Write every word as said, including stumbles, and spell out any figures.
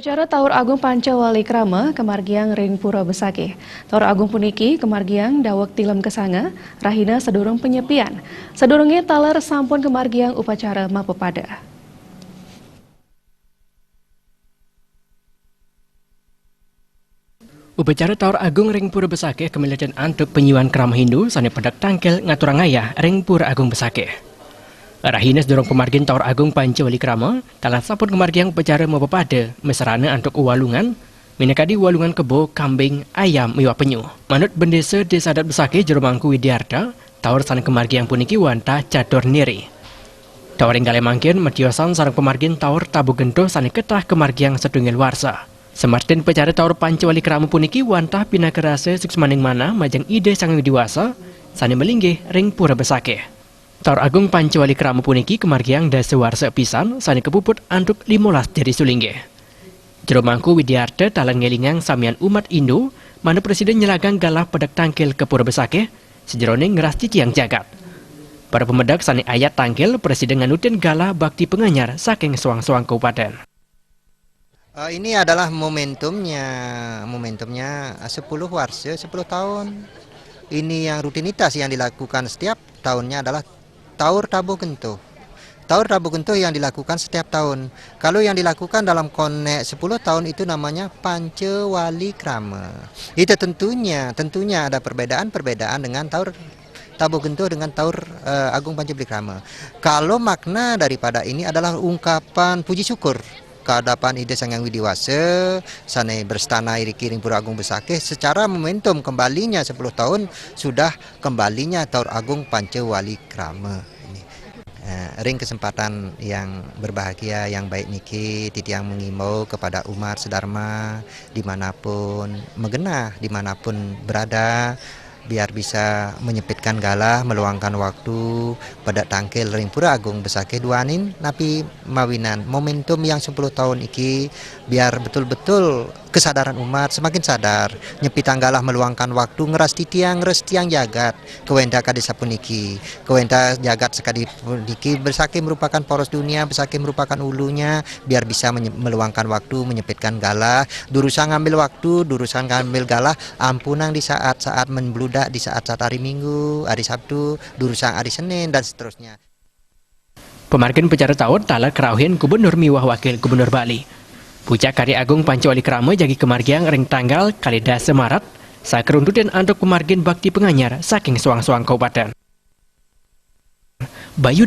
Acara Taur Agung Panca Wali Krama kamargiang ring Pura Besakih. Taur Agung puniki kamargiang daweg tilem kesanga, rahina sadurung penyepian. Sadurunge taler sampun kamargiang upacara mapepada. Upacara Taur Agung ring Pura Besakih kamiletin antuk panyiuan krama Hindu sane pedek tangkil ngaturang ayah ring Pura Agung Besakih. Rahina sadurung pamargin Taur Agung Panca Wali Krama, taler sampun kamargiang upacara mapepada masarana antuk walungan, minakadi walungan kebo, kambing, ayam, miwah penyu. Manut Bendesa Desa Adat Besakih Jero Mangku Widiarta, taur sane kamargiang puniki wantah catur niri. Taur ring kalih mangkin matiosan sareng pamargin taur tabuh gentuh sane ketah kamargiang satunggal warsa. Samartin upacara Taur Panca Wali Krama puniki wantah pinaka rasa suksmaning manah majeng Ida Sang Hyang Widi Wasa sane malinggih ring Pura Besakih. Taur Agung Panca Wali Krama puniki kamargiang dasa warsa pisan sane kapuput antuk limolas jari sulinggih. Jero Mangku Widiarta taler ngelingang samian umat Hindu, manut prasida nyelagang galah pedek tangkil ka Pura Besakih, sajeroning ngrastitiang jagat. Para pamedek sane ayat tangkil prasida nganutin galah bakti panganyar saking soang-soang kabupaten. Eh, ini adalah momentumnya, momentumnya, eh, sepuluh warsa, sepuluh tahun. Ini yang rutinitas yang dilakukan setiap tahunnya adalah Taur Tabuh Gentuh. Taur Tabuh Gentuh yang dilakukan setiap tahun. Kalau yang dilakukan dalam konteks sepuluh tahun itu namanya Panca Wali Krama. Itu tentunya, tentunya ada perbedaan-perbedaan dengan Taur Tabuh Gentuh dengan Taur, eh, Agung Panca Wali Krama. Kalau makna daripada ini adalah ungkapan puji syukur ka hadapan Ida Sang Hyang Widi Wasa, sane berstana iriki ring Pura Agung Besakih, secara momentum kembalinya sepuluh tahun sudah kembalinya Taur Agung Panca Wali Krama. Ini. Eh, ring kesempatan yang berbahagia, yang baik niki, titiang mengimbau kepada umat sedharma dimanapun magenah, dimanapun berada, biar bisa menyempitkan galah, meluangkan waktu, pedek tangkil ring Pura Agung Besakih duaning napi mawinan momentum yang sepuluh tahun iki, biar betul-betul kesadaran umat semakin sadar, nyempitang galah meluangkan waktu ngrastitiang, ngrastitiang jagat, kawenta kadi sapuniki, kawenta jagat sakadi puniki, Besakih merupakan poros dunia, Besakih merupakan hulunya, biar bisa menye-, meluangkan waktu, menyempitkan galah, durusang ngambil waktu, durusang ngambil galah, ampunang di saat-saat membludak, di saat-saat hari Minggu, hari Sabtu, durusang hari Senin, dan seterusnya. Pamargin upacara taur taler karauhin Gubernur miwah Wakil Gubernur Bali. Pucak Karya Agung Panca Wali Krama jagi kamargiang ring tanggal kalih dasa Maret, sakaruntutin antuk pamargin bakti panganyar saking soang-soang kabupaten. Bayu